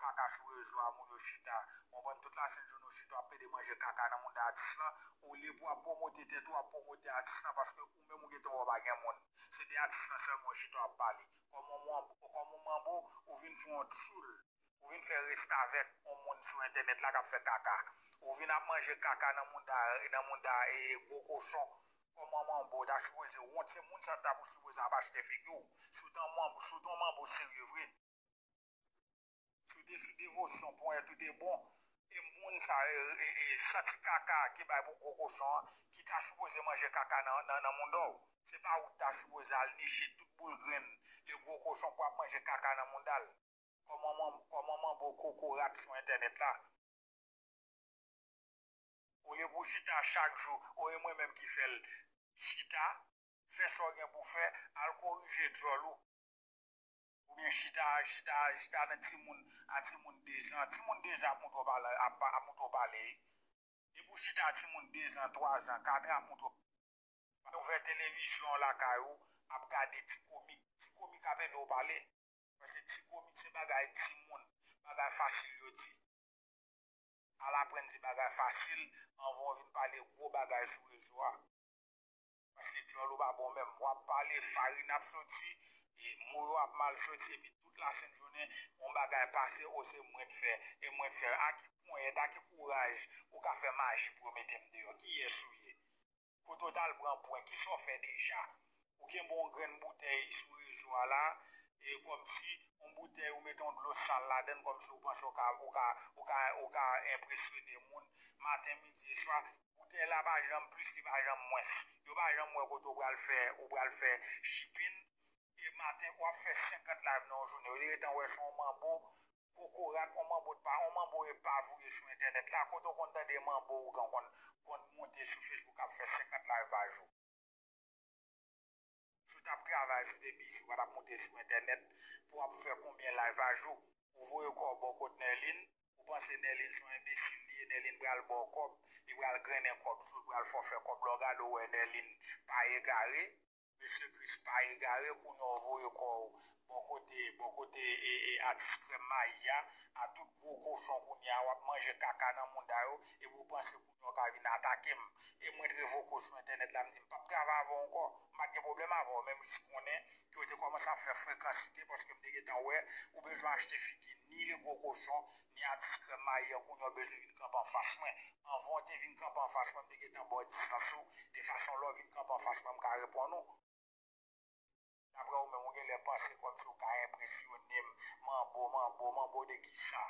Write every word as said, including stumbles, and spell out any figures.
kaka sou rezo a, moun yo chita. Konprann, tout lasent jounen yo chita, w ap plede manje kaka nan mouda atis lan. Olye pou w ap pwomote tèt ou, w ap pwomote atis lan, paske ou menm ou gentan wè w pa gen moun. Se de atis lan sèlman w chita w ap pale. Kòm on manbo, kòm on manbo, ou vin fè on tchoul. Ou vin fè restavèk on moun sou entènèt la k ap fè kaka. Ou vin ap manje kaka nan mouda, nan mouda e gwo kochon. Kòm on manbo, w ta sipoze wont, se moun sa ta pou sipoze ap achte figi w. Si w t on manbo, si w t on manbo serye vre. Si w te sou devosyon, ponyèt ou te bon. E moun sa, e, e, e santi kaka ki bay pou gwo kochon an, ki ta sipoze manje kaka nan, nan, nan mouda w. Se pa ou ki ta sipoze al niche tout boul grenn e gwo kochon pou ap manje kaka nan mouda l. Kòman manm, kòman manbo kokorat sou entènèt la. Olye pou w chita chak jou, o e mwen menm ki fè l. Chita, fè sa w gen pou w fè, al korije djòl ou. Oubyen chita, chita, chita nan timoun, a timoun de zan. Timoun de zan ap montre w pale, ap, ap montre w pale. Depi w chita a timoun de zan, twa zan, kat an ap montre w. Ouvè televizyon lakay ou, ap gade ti komik. Ti komik ap ede w pale. Paske ti komik se bagay timoun, bagay fasil yo di. Al aprann di bagay fasil anvan w vin pale gwo bagay sou rezo a. Paske djòl ou pa bon menm. W ap pale, farin ap soti, e mo yo ap mal soti, epi tout lasent jounen, yon bagay pase, o se mwen k fè, e mwen k fè. A ki ponyèt, a ki kouraj ou ka fè maji pou yo mete m deyò? Kiyès ou ye? Kote w t al pran pwen? Kisa w fè deja? Ou kenbe yon grenn boutèy sou rezo a la, e kòmsi yon boutèy ou mete yon dlo sal ladan l, kòmsi ou panse ou ka, ou ka, ou ka, ou ka enpresyone moun maten, midi e swa. Boutèy la pa janm plis, li pa janm mwens. Yo pa janm wè kote w pral fè, ou pral fè shipping. E maten, w ap fè senkant live nan yon jounen. Yo te gentan wè se yon manbo kokorat, yon manbo pa, yon manbo epa voye sou entènèt la. Kote w konn tande manbo ougan konn, konn monte sou Facebook ap fè senkant live pa jou? Si w t ap travay, si w te bizi, ou pa t ap monte sou entènèt pou w ap fè konbyen live pa jou? Ou voye kò w bò kot Nerline, ou panse Nerline se yon enbesil li ye, Nerline pral ba w kòb, li pral grennen kòb sou ou, li pral fè w fè kòb. Lè w gade w wè Nerline pa egare, Mesye Chris pa egare, kounye a w voye kò w bò kote, bò kote e, e atis krèm mayi a, a tout gwo kochon kounye a, w ap manje kaka nan mouda yo, epi w panse kounye a w ka vin atake m. E mwen t revoke w sou entènèt la, m di m p ap travay avè w ankò, m pa t gen pwoblèm avè w, men m jis konnen ke w te kòmanse ap fè frekansite paske m te gentan wè ou bezwen achte figi ni le gwo kochon, ni atis krèm mayi an, kounye a w bezwen vin kanpe anfas mwen. Anvan w te vin kanpe anfas mwen, m te gentan ba w distans ou, de fason lè w vin kanpe anfas mwen, m ka reponn ou. Daprè ou menm, ou genlè panse kòmsi w ka enpresyone m. Manbo, manbo, manbo de kisa?